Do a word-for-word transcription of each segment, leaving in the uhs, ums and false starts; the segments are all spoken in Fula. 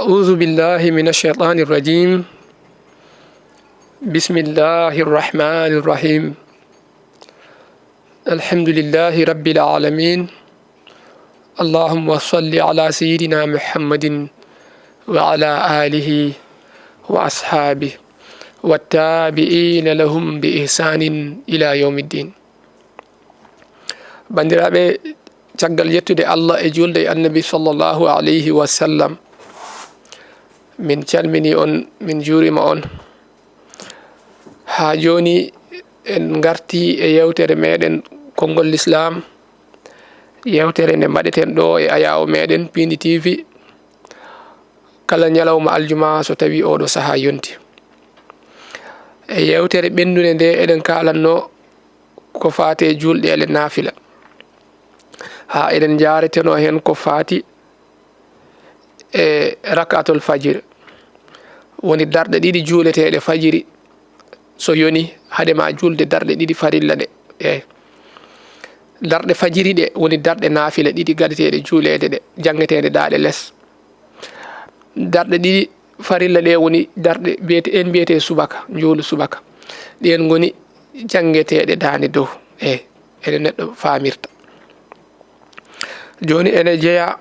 أعوذ بالله من الشيطان الرجيم. بسم الله الرحمن الرحيم. الحمد لله رب العالمين. اللهم صل على سيدنا محمد وعلى آله وأصحابه والتابعين لهم بإحسان إلى يوم الدين. Banndiraaɓe, caggal yettude Allah e juulde e Annabi sallallahu alayhi wa sallam, min calminii on, min njuuriima on. Haa jooni en ngartii e yeewtere meeɗen Konngol Lislaam, yeewtere nde mbaɗeten ɗo e ayaawo meeɗen Piindi T V, kala ñalawma aljuma so tawii ooɗo sahaa yonti. E yeewtere ɓennunde nde eɗen kaalatnoo ko faati e juulɗeele naafila. Haa eɗen njaaretenoo heen ko faati e rakaatul fajiri. Woni darɗe ɗiɗi juuleteeɗe fajiri so yoni hade ma juulde darɗe ɗiɗi farilla ɗe. Eey. Darɗe fajiri ɗe woni darɗe naafila ɗiɗi gadeteeɗe juuleede ɗe, janngeteeɗe daaɗe les. Darɗe ɗiɗi farilla ɗe woni darɗe mbiyete-, en mbiyetee subaka, njuulu subaka. Ɗeen ngoni janngeteeɗe daande dow. Eey, ene neɗɗo faamirta. Jooni ene jeyaa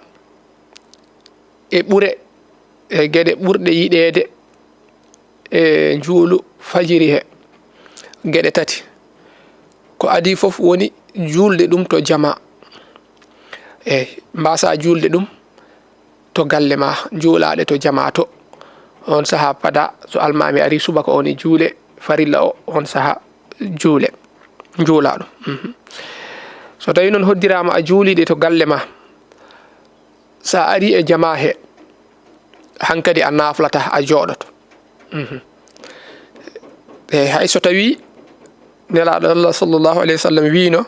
e ɓure, e geɗe ɓurɗe yiɗeede e njuulu fajiri he. Geɗe tati. Ko adii fof woni juulde ɗum to jamaa. Eey, mbaasaa juulde ɗum to galle ma, njuulaa ɗe to jamaa to. Oon sahaa padaa, so almaami arii subaka o ne juule farilla o, oon sahaa juule, njuulaa ɗum. Mhm. So tawii noon hoddiraama a juulii ɗe to galle ma, so a arii e jamaa he, hankadi a naaflataa, a jooɗoto. Mhm. E hay so tawii Nelaaɗo Allah sallallahu alayhi wa sallam wiino,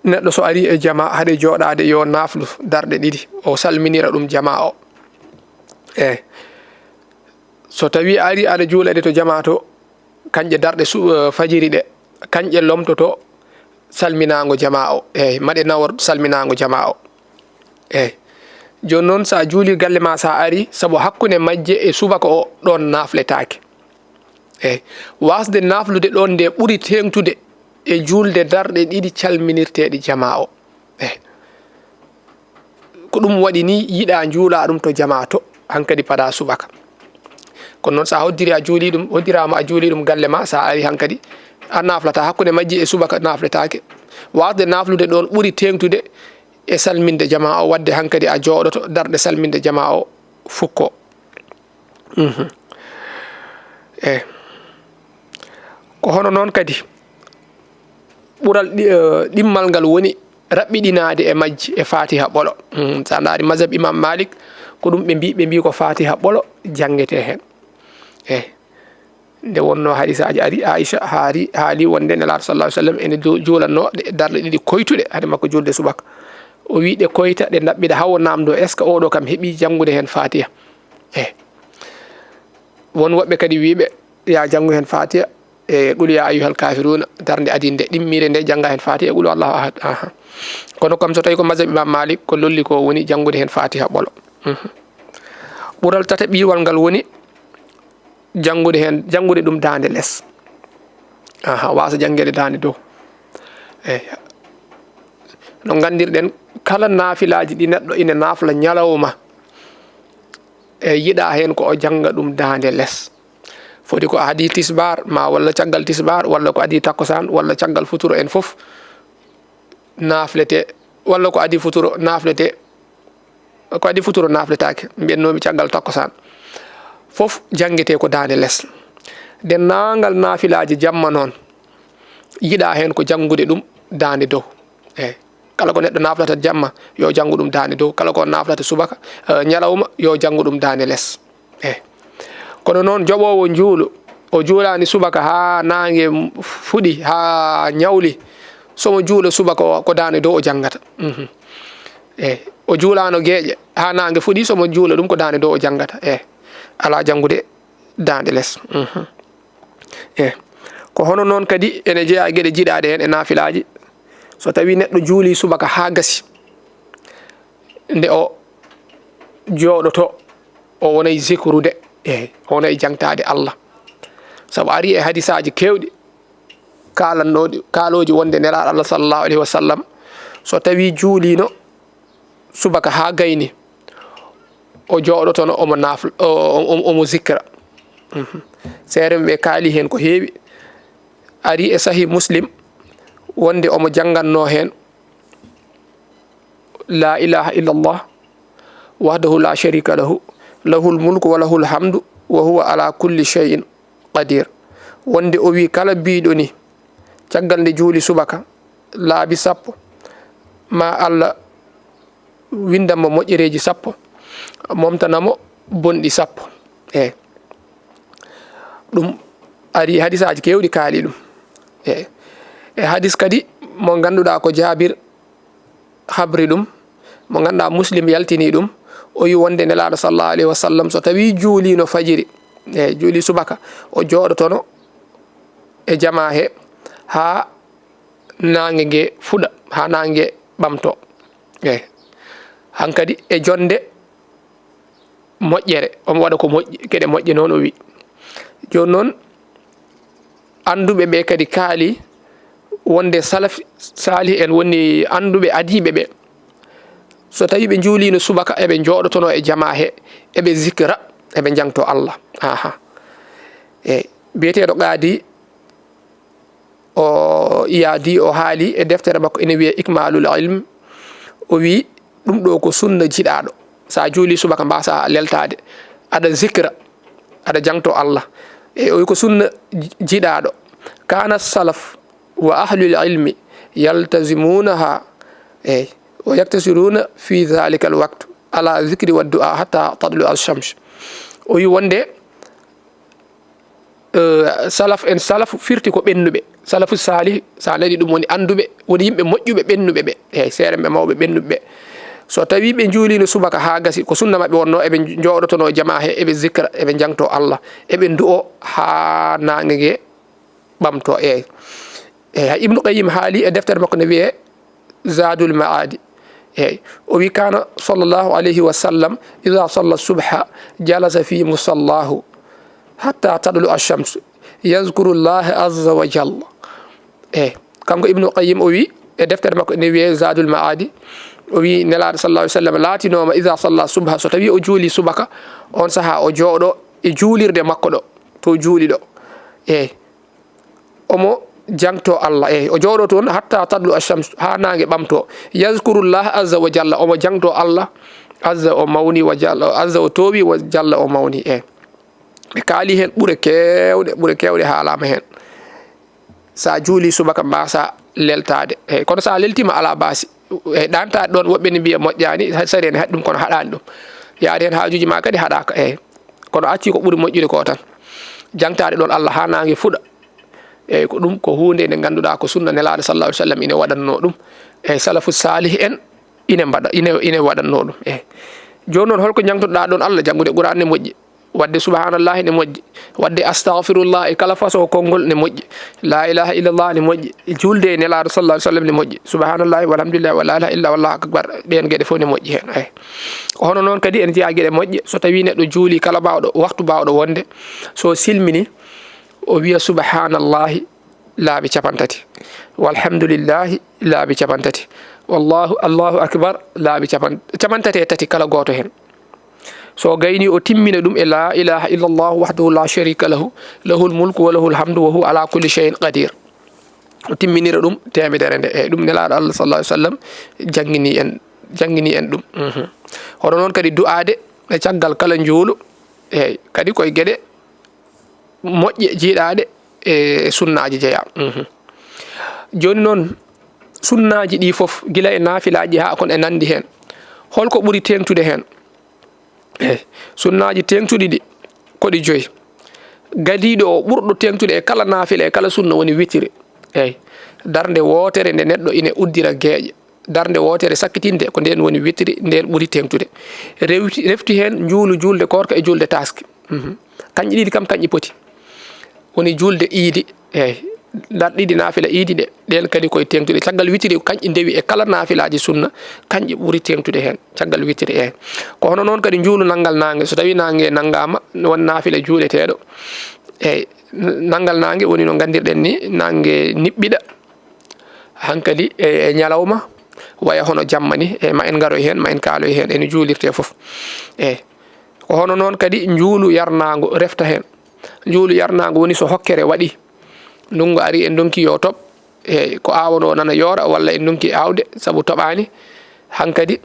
neɗɗo so arii e jamaa, haɗe jooɗaade, yo naaflu darɗe ɗiɗi, o salminira ɗum jamaa o. Eey. So tawii a arii aɗa juula ɗe to jamaa to, kañƴe darɗe su-, eh, fajiri ɗe, kañƴe lomtoto salminaango jamaa o. Eey, maɗe nawor salminaango jamaa o. Eey. Jooni noon, so a juulii galle ma, so a arii, sabu hakkunde majje e subaka o, ɗoon naafletaake. Eey. Waasde naaflude ɗoon nde ɓuri teeŋtude e juulde darɗe ɗiɗi calminirteeɗe jamaa o. Eey. Ko ɗum waɗi ni yiɗaa njuulaa ɗum to jamaa to, hankadi padaa subaka. Kono noon, so a hoddiri a juulii ɗum, hoddiraama a juulii ɗum galle ma, so a arii hankadi, a naaflataa. Hakkunde majji e subaka naafletaake. Waasde naaflude ɗoon ɓuri teeŋtude e salminde jamaa o, waɗde hankadi a jooɗoto darɗe salminde jamaa o fukkoo. Mhm. Eey. Ko hono noon kadi, ɓural ɗi-, eh, ɗimmal ngal woni raɓɓiɗinaade e majji e Faatiha ɓolo. Mhm. So a ndaari mazhab Imam Malik, ko ɗum ɓe mbii, ɓe mbii ko Faatiha ɓolo janngetee heen. Eey. Nde wonnoo hadisaaji ari, Aisha haari, haali wonde Nelaaɗo sallallahu alaihi wasallam ene du-, juulatnoo ɗe darɗe ɗiɗi koytuɗe hade makko juulde subaka. O wii ɗe koyta, ɗe ndaɓɓiɗa, haa o naamndoo, est-ce que oɗo kam heɓii janngude heen Faatiha? Eey. Won woɓɓe kadi wiiɓe, ya janngu heen Faatiha e Qul ya ayyuhal kaafiruuna, darnde adii nde, ɗimmire nde, jannga heen Faatiha e Qul huwallahu ahad. Aha. Kono kam, so tawii ko mazhab Imam Malik, ko lolli ko woni janngude heen Faatiha ɓolo. Mhm. Ɓural tataɓiwal ngal woni janngude heen, janngude ɗum daande les. Aha, waasa janngeede daande dow. Eey. No nganndirɗen, kala naafilaaji ɗi neɗɗo ina naafla ñalawma, e yiɗaa heen ko o jannga ɗum daande les. Foti ko adii tisbaar, ma walla caggal tisbaar, walla ko adii takkusaan, walla caggal futuro en fof, naaflete, walla ko adii futuro naaflete, ko adii futuro naafletaake, mbiyatnoomi caggal takkusaan. Fof janngetee ko daande les. Denndaangal naafilaaji jamma noon, yiɗaa heen ko janngude ɗum daande dow. Eey. Kala ko neɗɗo naaflata jamma, yo janngu ɗum daande dow. Kala ko naaflata subaka, eh, ñalawma, yo janngu ɗum daande les. Eey. Kono noon, joɓoowo njuulu, o juulaani subaka haa naange fuɗi, haa ñawli, so mo juulo subaka o, ko daande dow o janngata. Mhm. Eey. O juulaano geeƴe haa naange fuɗi, so mo juulo ɗum, ko daande dow o janngata. Eey. Alaa janngude daande les. Mhm. Eey. Ko hono noon kadi ene jeyaa e geɗe jiɗaaɗe heen e naafilaaji. So tawii neɗɗo juulii subaka haa gasi, nde o jooɗoto, o wonay zikrude, eey, o wonay jaŋtaade Allah. Sabu arii e hadisaaji keewɗi kaalannooɗi, kaalooji wonde Nelaaɗo Allah sallallahu alayhi wa sallam, so tawii juuliino subaka haa gayni, o jooɗotono omo naafla, o, o, o, omo zikra. Mhm. Seerenɓe kaalii heen ko heewi. Arii e Sahih Muslim wonde omo janngannoo heen, "La ilaha illallah, wahdahu la sharika lahu, lahul mulku wa lahul hamdu, wa huwa ala kulli shay'in qadir." Wonde o wi kala biiɗo ni, caggal nde juuli subaka, laabi sappo, ma Allah windan mo moƴƴereeji sappo, momtana mo bonɗi sappo. Eey. Ɗum arii, hadisaaji keewɗi kaalii ɗum. Eey. E hadis kadi mo ngannduɗaa ko Jaabir habri ɗum, mo ngannduɗaa Muslim yaltinii ɗum, o wi wonde Nelaaɗo sallallahu alayhi wa sallam, so tawii juuliino fajiri, eey, juuli subaka, o jooɗotono e jamaa he haa naange nge fuɗa, haa naange ɓamtoo. Eey. Hankadi e jonnde moƴƴere, omo waɗa ko moƴƴi, geɗe moƴƴe noon o wi. Jooni noon, annduɓe ɓe kadi kaalii wonde salaf saalih en woni annduɓe adiiɓe ɓe. So tawii ɓe njuuliino subaka, eɓe njooɗotonoo e jamaa he, eɓe zikra, eɓe njaŋtoo Allah. Aha. E biyeteeɗo Qaadi o Iyaadi, o haali e deftere makko ene wiyee Ikmaalul Ilm, o wi ɗum ɗo ko sunna jiɗaaɗo. So a juuli subaka, mbaasaa leltaade, aɗa zikra, aɗa jaŋtoo Allah. E o wi ko sunna ji-, jiɗaaɗo. Kana salaf wa ahlul ilmi yaltazimunaha, eey, wa yaktasiruna fi dhalika alwaqt ala dhikri wa du'a hatta tatlu ash-shams. O wi wonde, eh, salaf en, salaf firti ko ɓennuɓe. Salafu saalih, so a nani ɗum woni annduɓe, woni yimɓe moƴƴuɓe ɓennuɓe ɓe. Eey, seerenɓe mawɓe ɓennuɓe ɓe. So tawii ɓe njuuliino subaka haa gasi, ko sunna maɓɓe wonnoo, eɓe njooɗotonoo jamaa he, eɓe zikra, eɓe njaŋtoo Allah, eɓe ndu'oo haa naange nge ɓamtoo. Eey. Eey, hay Ibnu Qayyim haali e deftere makko ne wiyee Zadul Ma'adi. Eey. O wi, kana sallallahu alayhi wa sallam idha salla subha jalasa fi musallahu hatta tatlu ash-shams yazkuru Allah azza wa jalla. Eey. Kanko Ibnu Qayyim o wi e deftere makko ne wiyee Zadul Ma'adi, o wi Nelaaɗo sallallahu alayhi wa sallam laatinooma idha salla subha, so tawii o juuli subaka, on sahaa o jooɗo e juulirde makko ɗo, to juuli ɗo. Eey. Omo jaŋtoo Allah, eey, o jooɗoo toon hatta tatlu ash-shams, haa naange ɓamtoo. Yazkurullah azza wa jalla, omo jaŋtoo Allah, azza o mawni wa jalla, azza o toowi wa jalla o mawni, eey. Ɓe kaali heen ɓure keewɗe, ɓure keewɗe haalaama heen. So a juulii subaka, mbaasaa leltaade, eey, kono so a leltiima, alaa baasi. E ɗaantaade ɗoon, woɓɓe ne mbiya moƴƴaani, ha-, sariya ne haɗi ɗum, kono haɗaani ɗum. Yaade heen haajuuji ma kadi haɗaaka, eey. Kono a accii ko ɓuri moƴƴude ko tan. Jaŋtaade ɗoon Allah haa naange fuɗa. Eey, ko ɗum ko huunde nde ngannduɗaa ko sunna Nelaaɗo sallallahu alayhi wa sallam ine waɗatnoo ɗum. Eey, salafu saalih en ine mbaɗa, ine, ine waɗatnoo ɗum. Eey. Jooni noon, holko jaŋtoɗaa ɗoon Allah? Janngude Qur'aan ne moƴƴi. Waɗde subhanallahi ne moƴƴi. Waɗde astagfirullah e kala façon konngol ne moƴƴi. La ilaha illallah ne moƴƴi. Juulde e Nelaaɗo sallallahu alayhi wa sallam ne moƴƴi. Subhanallahi walhamdulillahi wa la ilaha illa wallahu akbar. Ɗeen geɗe fof ne moƴƴi heen. Eey. Ko hono noon kadi ene jeyaa geɗe moƴƴe. So tawii neɗɗo juulii kala baawɗo, waktu baawɗo wonde, so silmini, o wiya subhanallahi laabi capantati. Walhamdulillahi laabi capantati. Wallahu, Allahu akbar laabi capan-, capantati e tati kala gooto heen. So gaynii, o timmina ɗum e la ilaha illallah wahdahu la sharika lahu, lahul mulku wa lahul hamdu wa huwa ala kulli shay'in qadir. O timminira ɗum teemedere nde. Eey, ɗum Nelaaɗo Allah sallallahu alayhi wa sallam jannginii en, jannginii en ɗum. Mhm. Hono noon kadi du'aade e caggal kala njuulu. Eey, kadi koye geɗe moƴƴe jiiɗaaɗe e sunnaaji jeyaa. Mhm. Jooni noon, sunnaaji ɗi fof, gila e naafilaaji haa kon e nanndi heen, holko ɓuri teeŋtude heen? Eey, sunnaaji teeŋtuɗi ɗi, ko ɗi joyi. Gadiiɗo o ɓurɗo teeŋtude e kala naafila, e kala sunna woni witiri. Eey, darnde wootere nde neɗɗo ine uddira geeƴe. Darnde wootere sakkitinde, ko ndeen woni witiri, ndeen ɓuri teeŋtude. Rewti, refti heen njuulu juulde koorka e juulde taaske. Mhm. Kañƴe ɗiɗi kam, kañƴe poti. Woni juulde iidi, eey, darɗe ɗiɗi naafila iidi ɗe, ɗeen kadi koye teeŋtude. Caggal witiri, kanƴe ndewi e kala naafilaaji sunna, kanƴe ɓuri teeŋtude heen, caggal witiri. E ko hono noon kadi njuulu nanngal naange, so tawii naange nanngaama, won naafila juuleteeɗo. Eey, nanngal naange woni no nganndirɗen ni, naange niɓɓiɗa, hankadi e, e ñalawma, waya hono jamma ni, e ma en ngaroy heen, ma en kaaloy heen, ene juulirtee fof. Eey, ko hono noon kadi njuulu yarnaango refta heen. Njuulu yarnaango woni so hokkere waɗi, ndunngu ari, en ndonki yo toɓ, e ko aawanoo nana yoora, walla en ndonki aawde sabu toɓaani, hankadi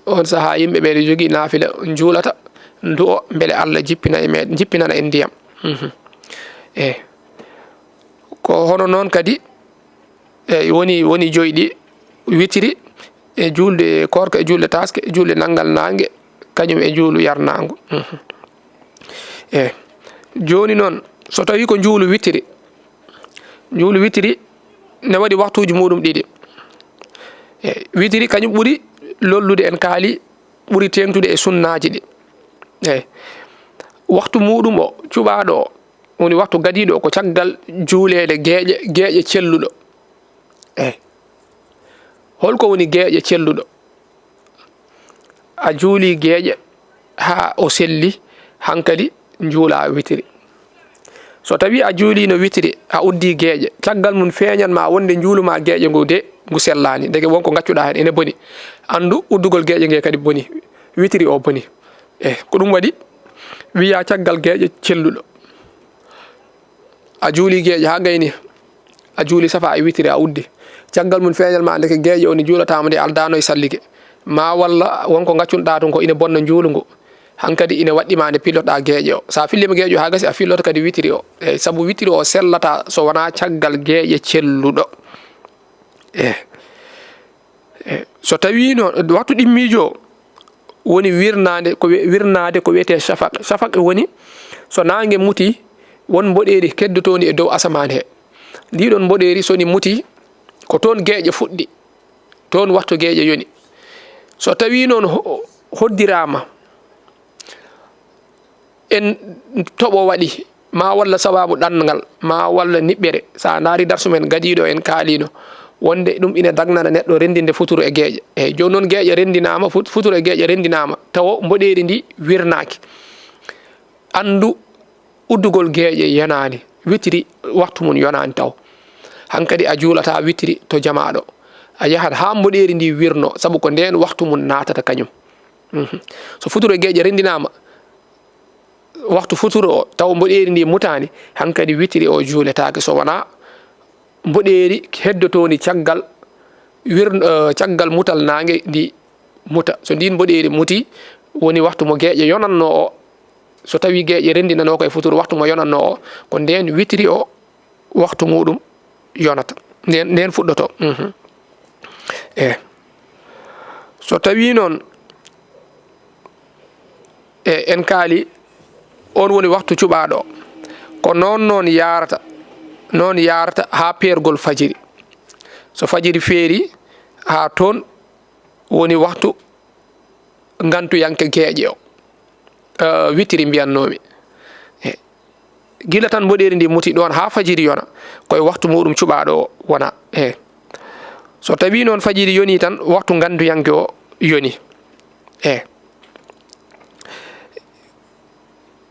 on sahaa yimɓe ɓe ene jogii naafila njuulata, ndu'o mbele Allah jippina e meɗen, jippinana en ndiyam. Mhm. Eey. Ko hono noon kadi, eey, woni, woni joyi ɗi, witiri, e juulde koorka, e juulde taaske, e juulde nanngal naange, kañum e njuulu yarnaango. Mhm. Eey. Jooni noon, so tawii ko njuulu witiri, njuulu witiri ne waɗi waktuuji muuɗum ɗiɗi. Eey, witiri kañum ɓuri lollude, en kaali, ɓuri teeŋtude e sunnaaji ɗi. Eey. Waktu muuɗum o, cuɓaaɗo o, woni waktu gadiiɗo o, ko caggal juuleede geeƴe, geeƴe celluɗo. Eey. Holko woni geeƴe celluɗo? A juulii geeƴe haa o selli, hankadi njuulaa witiri. So tawii a juuliino witiri, a uddii geeƴe, caggal mum feeñan ma wonde njuulu ma geeƴe ngu de, ngu sellaani. Ndeke won ko ngaccuɗaa heen, ene boni. Anndu uddugol geeƴe nge kadi boni. Witiri o boni. E ko ɗum waɗi wiyaa caggal geeƴe celluɗo. A juulii geeƴe haa gayni, a juulii safaa e witiri, a uddi. Caggal mum feeñan ma ndeke geeƴe o ne juulataama nde aldaano e sallige. Ma walla won ko ngaccunoɗaa toon ko ina bonna njuulu ngu. Hankadi ina waɗɗi ma nde pillotoɗaa geeƴe o. So a filliima geeƴe o haa gasi, a filloto kadi witiri o. Eey, sabu witiri o sellataa so wonaa caggal geeƴe celluɗo. Eey. E, so tawii noon, waktu ɗimmiijo o woni wirnaande ko wi-, wirnaade ko wiyetee shafaq. Shafaq woni so naange mutii, won mboɗeeri keddotoondi e dow asamaan he. Ndii ɗoon mboɗeeri so ndi mutii, ko toon geeƴe fuɗɗi, toon waktu geeƴe yoni. So tawii noon ho-, hoddiraama, en toɓo waɗi, ma walla sababu ɗanngal, ma walla niɓɓere. So a ndaari darsu men gadiiɗo, en kaaliino wonde ɗum ina dagnana neɗɗo renndinde futuro e geeƴe. Eey, jooni noon geeƴe renndinaama, fut-, futuro e geeƴe renndinaama, tawo mboɗeeri ndi wirnaaki. Anndu uddugol geeƴe yonaani, witiri waktu mum yonaani taw. Hankadi a juulataa witiri to jamaaɗo. A yahat haa mboɗeeri ndi wirno, sabu ko ndeen waktu mum naatata kañum. Mhm. So futuro e geeƴe renndinaama, waktu futuro o, taw mboɗeeri ndi mutaani, hankadi witiri o juuletaake so wonaa mboɗeeri heddotoondi caggal wir-, eh, caggal mutal naange ndi muta. So ndiin mboɗeeri mutii, woni waktu mo geeƴe yonannoo o. So tawii geeƴe renndinanoo ko e futuro, waktu mo yonannoo o, ko ndeen witiri o waktu muuɗum yonata. Ndeen, ndeen fuɗɗotoo. Mhm. E. So tawii noon, e, en kaali, oon woni waktu cuɓaaɗo o. Ko noon noon yaarata, noon yaarata haa peergol fajiri. So fajiri feerii, haa toon woni waktu ngantuyanke geeƴe o, eh, witiri mbiyatnoomi. Eh, gila tan mboɗeeri ndi muti ɗoon haa fajiri yona, ko e waktu muuɗum cuɓaaɗo o wona. Eh, so tawii noon fajiri yonii tan, waktu ngantuyanke o yoni. Eh,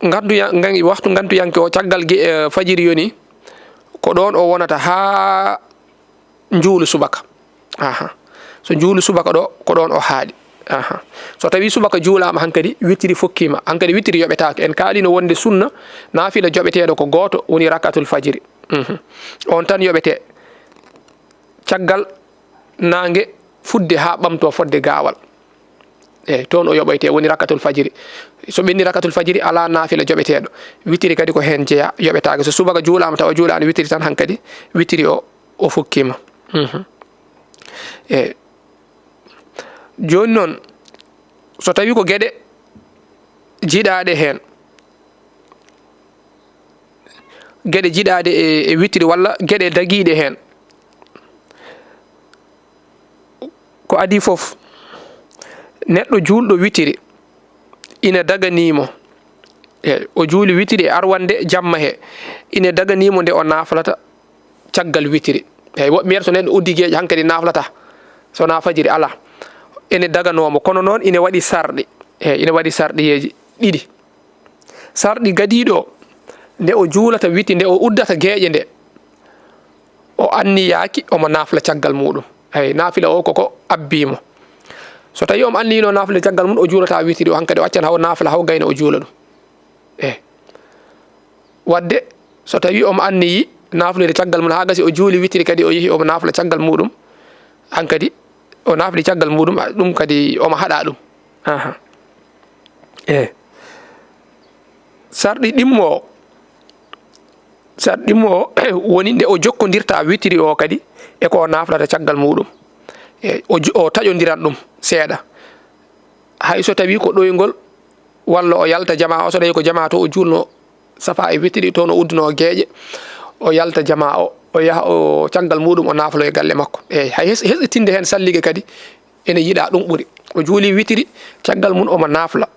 ngantuya-, ngan-, waktu ngantuyanke o, caggal ge-, eh, fajiri yoni, ko ɗoon o wonata haa njuulu subaka. Aha. So njuulu subaka ɗo, ko ɗoon o haaɗi. Aha. So tawii subaka juulaama hankadi, witiri fokkiima. Hankadi witiri yoɓetaake. En kaaliino wonde sunna, naafila joɓeteeɗo ko gooto, woni rakatul fajiri. Mhm. On tan yoɓetee. Caggal naange fuɗde haa ɓamtoo fotde gaawal. Eey, toon o yoɓoytee, woni rakatul fajiri. So ɓenni rakatul fajiri, alaa naafila joɓeteeɗo. Witiri kadi ko heen jeyaa, yoɓetaake. So subaka juulaama tawa juulaani witiri tan, hankadi witiri o, o fokkiima. Mhm. Eey. Jooni noon, so tawii ko geɗe jiɗaaɗe heen, geɗe jiɗaaɗe e, e witiri walla geɗe dagiiɗe heen, ko adii fof, neɗɗo juulɗo witiri ina daganii mo, e, o juuli witiri e arwannde jamma he, ina daganii mo nde o naaflata caggal witiri. Eyi, woɓɓe mbiyata so neɗɗo uddi geeƴe hankadi naflata, so wonaa fajiri alaa. Ene daganoo mo, kono noon ine waɗi sarɗi. Eyi, ine waɗi sarɗiyeeji ɗiɗi. Sarɗi gadiiɗo o, nde o juulata witi, nde o uddata geeƴe nde, o anniyaaki omo nafla caggal muuɗum. Eyi, nafila o koko abbii mo. So tawii omo anniyinoo nafla caggal mum, o juulata witiri o hankadi, o accan haw nafla haw gayna o juula ɗum. Eyi. Waɗde, so tawii omo anniyi naflude caggal mum haa gasi o juuli witiri kadi o yehi omo nafla caggal muuɗum, hankadi o nafli caggal muuɗum, a, ɗum kadi omo haɗa ɗum. Aha. Eyi. Sarɗi ɗimmo o, sarɗi ɗimmo o woni nde o jokkondirta witiri o kadi e ko o naflata caggal muuɗum. Eyi, o jo-, o taƴondiran ɗum seeɗa. Hay so tawii ko ɗoyngol walla o yalta jamaa o, so tawii ko jamaa to o juulno safa e witiri, toon o uddunoo geeƴe, o yalta jamaa o, o yaha o caggal muuɗum o naflo e galle makko. Eyi, hay hes-, hesɗitinde heen sallige kadi ene yiɗaa, ɗum ɓuri. O juuli witiri, caggal mum omo nafla.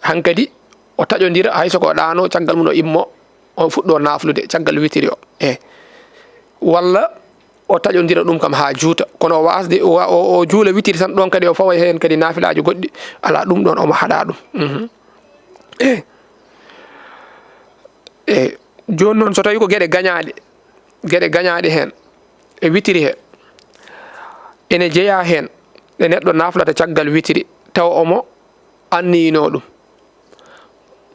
Hankadi o taƴondira, hay so ko ɗaano, caggal mum o immo, o fuɗɗo naflude caggal witiri o. Eyi. Walla o taƴondira ɗum kam haa juuta. Kono o wasde, o wa-, o, o juula witiri tan, ɗoon kadi o fawa heen kadi nafilaaji goɗɗi. Alaa, ɗum ɗoon omo haɗa ɗum. Mhm. Eyi. Eyi. Jooni noon, so tawii ko geɗe gañaaɗe, geɗe gañaaɗe heen, e witiri he, ene jeyaa heen ɗe neɗɗo naflata caggal witiri, tawa omo anniyinoo ɗum.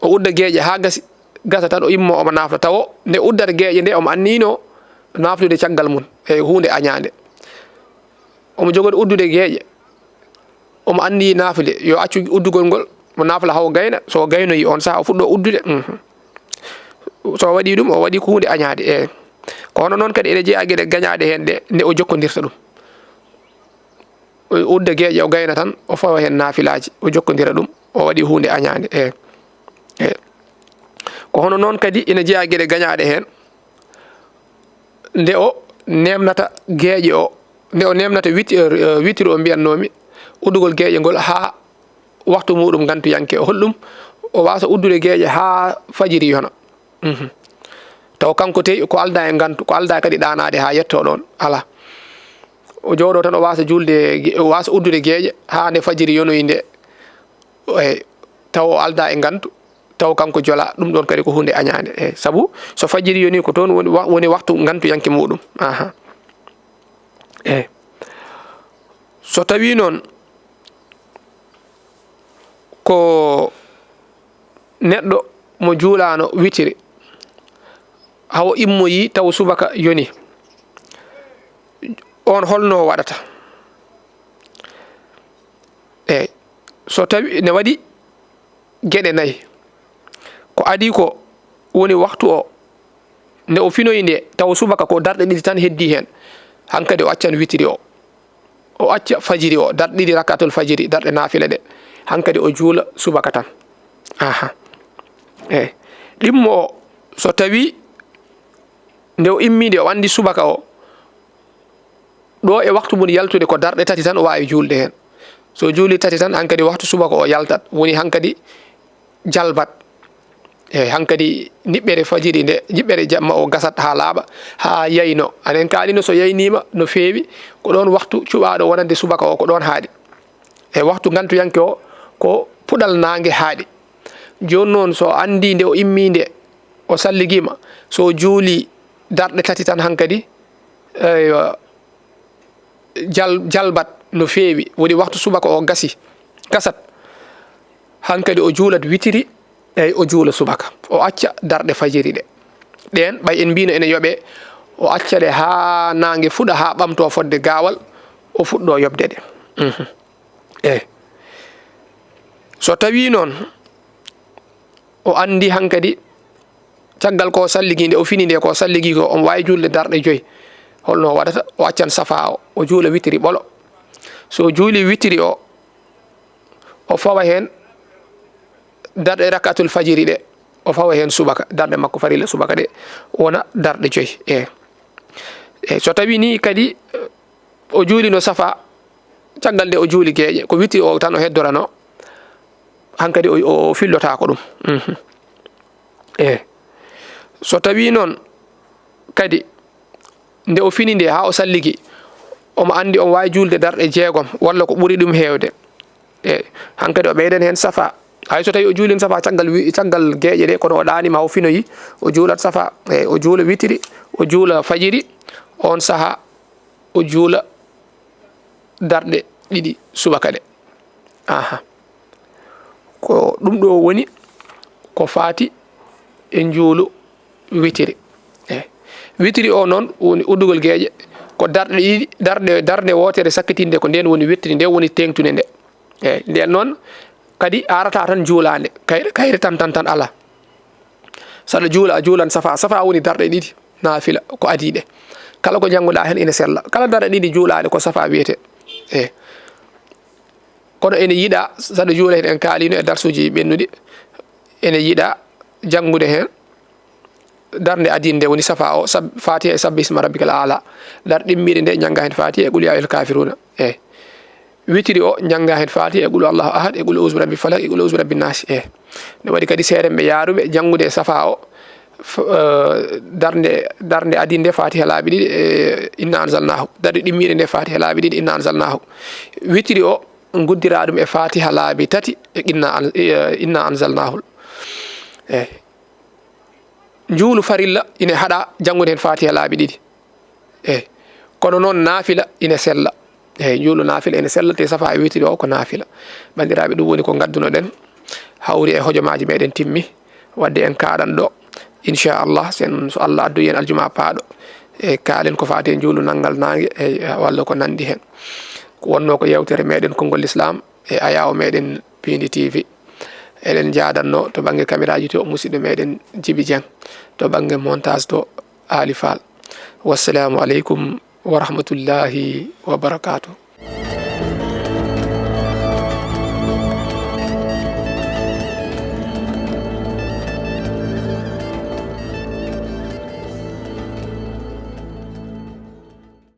O udda geeƴe haa gasi, gasa tan o immo omo nafla, tawo nde uddata geeƴe nde omo anniyinoo naflude caggal mum e huunde añaande. Omo jogori uddude geeƴe, omo anniyi naflude, yo accu uddugol ngol, mo nafla hawo gayna, so o gaynoyi on saha o fuɗɗo uddude. Mhm. So o waɗi ɗum, o waɗi ko huunde añaade. Eyi. Ko hono noon kadi ene jeyaa geɗe gañaaɗe heen ɗe, nde o jokkondirta ɗum. O udda geeƴe, o gayna tan, o fawa heen nafilaaji, o jokkondira ɗum, o waɗi huunde añaande. Eyi. Eyi. Ko hono noon kadi ina jeyaa geɗe gañaaɗe heen, nde o neemnata geeƴe o, nde o neemnata witi-, eh, witiri o mbiyatnoomi, uddugol geeƴe ngol haa waktu muuɗum ngantuyanke. Holɗum? O waasa uddude geeƴe haa fajiri yona. Mhm. Taw kanko tey ko aldaa e ngantu, ko aldaa kadi ɗaanaade haa yettoo ɗoon. Alaa. O jooɗoo tan, o waasa juulde ge-, o waasa uddude geeƴe haa nde fajiri yonoyi nde. Eyi, taw o aldaa e ngantu, taw kanko jola, ɗum ɗoon kadi ko huunde añaande. Eyi, sabu so fajiri yoni ko toon woni wa-, woni waktu ngantuyanke muuɗum. Aha. Eyi. So tawii noon ko neɗɗo mo juulaano witiri, hawo immoyi taw subaka yoni, on holno o waɗata? Eyi, so tawi ne waɗi geɗe nayi, ko adii ko woni waktu o, nde o finoyi nde, taw subaka ko darɗe ɗiɗi tan heddii heen, hankadi o accan witiri o. O acca fajiri o, darɗe ɗiɗi rakaatul fajiri, darɗe naafila ɗe. Hankadi o juula subaka tan. Aha. Eyi. Ɗimmo o, so tawii nde o immii nde, o anndi subaka o, ɗo e waktu mum yaltude ko darɗe tati tan o waawi juulde heen. So juuli tati tan, hankadi waktu subaka o yaltat. Woni hankadi jalbat. Eyi, hankadi niɓɓere fajiri nde, niɓɓere jamma o gasat haa laaɓa, haa yayno. Anen kaalino so yayniima no feewi, ko ɗoon waktu cuɓaaɗo wonande subaka o, ko ɗoon haaɗi. E waktu ngantuyanke o, ko puɗal naange haaɗi. Jooni noon, so anndii nde o immii nde, o salligiima, so juuli darɗe tati tan hankadi, eywa, jal-, jalbat no feewi, woni waktu subaka o gasi, gasat, hankadi o juulat witiri, eyi, o juula subaka, o acca darɗe fajiri ɗe. Ɗeen, ɓay en mbiino ene yoɓee, o acca ɗe haa naange fuɗa, haa ɓamtoo fodde gaawal, o fuɗɗoo yoɓde ɗe. Mhm. Eyi. So tawii noon, o anndi hankadi caggal ko salligi nde, o fini nde ko salligi ko, omo waawi juulde darɗe joyi. Holno o waɗata? O accan safa o, o juula witiri ɓolo. So o juuli witiri o, o fawa heen darɗe rakatul fajiri ɗe, o fawa heen subaka, darɗe makko farilla subaka ɗe, wona darɗe joyi. E, e, so tawi ni kadi, o juulino safa, caggal nde o juuli geeƴe, ko witiri o tan o heddorano, hankadi o, o, o fillotaako ɗum. Mhm. E, so tawi noon kadi Nde o fini nde haa o salligi, omo anndi omo waawi juulde darɗe jeegom walla ko ɓuri ɗum heewde. E hankadi o ɓeydan heen safa. Hay so tawi o juulin safa caggal wi-, caggal geeƴe ɗe, kono o ɗaanima, o finoyi, o juulat safa, e o juula witiri, o juula fajiri, on saha o juula darɗe ɗiɗi subaka ɗe. Aha. Ko ɗum ɗo woni ko faati e njuulu witiri. E witiri o noon woni uddugol geeƴe, ko darɗe ɗiɗi, darɗe, darnde wootere sakkitinde ko nden woni witiri, nden woni teeŋtude nde. E nden noon kadi arata tan juulaande, kayre, kayre tan, tan, tan alaa. Saɗa juula, a juulan safa. Safa woni darɗe ɗiɗi naafila ko adii ɗe. Kala ko jannguɗaa heen ina sella. Kala darɗe ɗiɗi juulaaɗe ko safa wiyetee. E kono ene yiɗaa, saɗa juula heen, en kaaliino e darsuuji ɓennuɗi, ene yiɗaa janngude heen darnde adii nde woni safa o, sab-, Fatiha e Sabbi Isma Rabbikal Aala. Dar ɗimmiiɗe nde, njannga heen Fatiha e Qul yaa ayyuhal kaafiruuna. E witiri o, njannga heen Fatiha e Qul Allahu Ahad e Qul Auzu Birabbil Falaq e Qul Auzu Birabbin Naas. E ne waɗi kadi seerenɓe yaaruɓe janngude e safa o, f-, eh, darnde, darnde adii nde Fatiha laabi ɗiɗi e Inna Anzalnaahu. Darnde ɗimmiiɗe nde Fatiha laabi ɗiɗi Inna Anzalnaahu. Witiri o, nguddiraa ɗum e Fatiha laabi tati e Inna An-, eh, Inna Anzalnaahu. E njuulu farilla ine haɗa janngude heen Fatiha laabi ɗiɗi. E kono noon naafila ine sella. E njuulu naafila ine sella, te safa e witiri o ko naafila. Banndiraaɓe, ɗum woni ko ngaddunoɗen, hawri e hojomaaji meɗen timmi. Wadde en kaaɗan ɗo, inchallah, sen, so Allah addu en aljuma paaɗo, e kaalen ko faati e njuulu nanngal naange, e walla ko nanndi heen. Ko wonno ko yewtere meɗen Konngol Lislaam e ayaawo meɗen Piindi T V. Eɗen njaadanno to bannge kamiraaji to musidɗo meɗen Jibi Dieng, to bannge montage to Ali Fall. Wassalaamu aleykum wa rahmatullahi wa barakaatuh.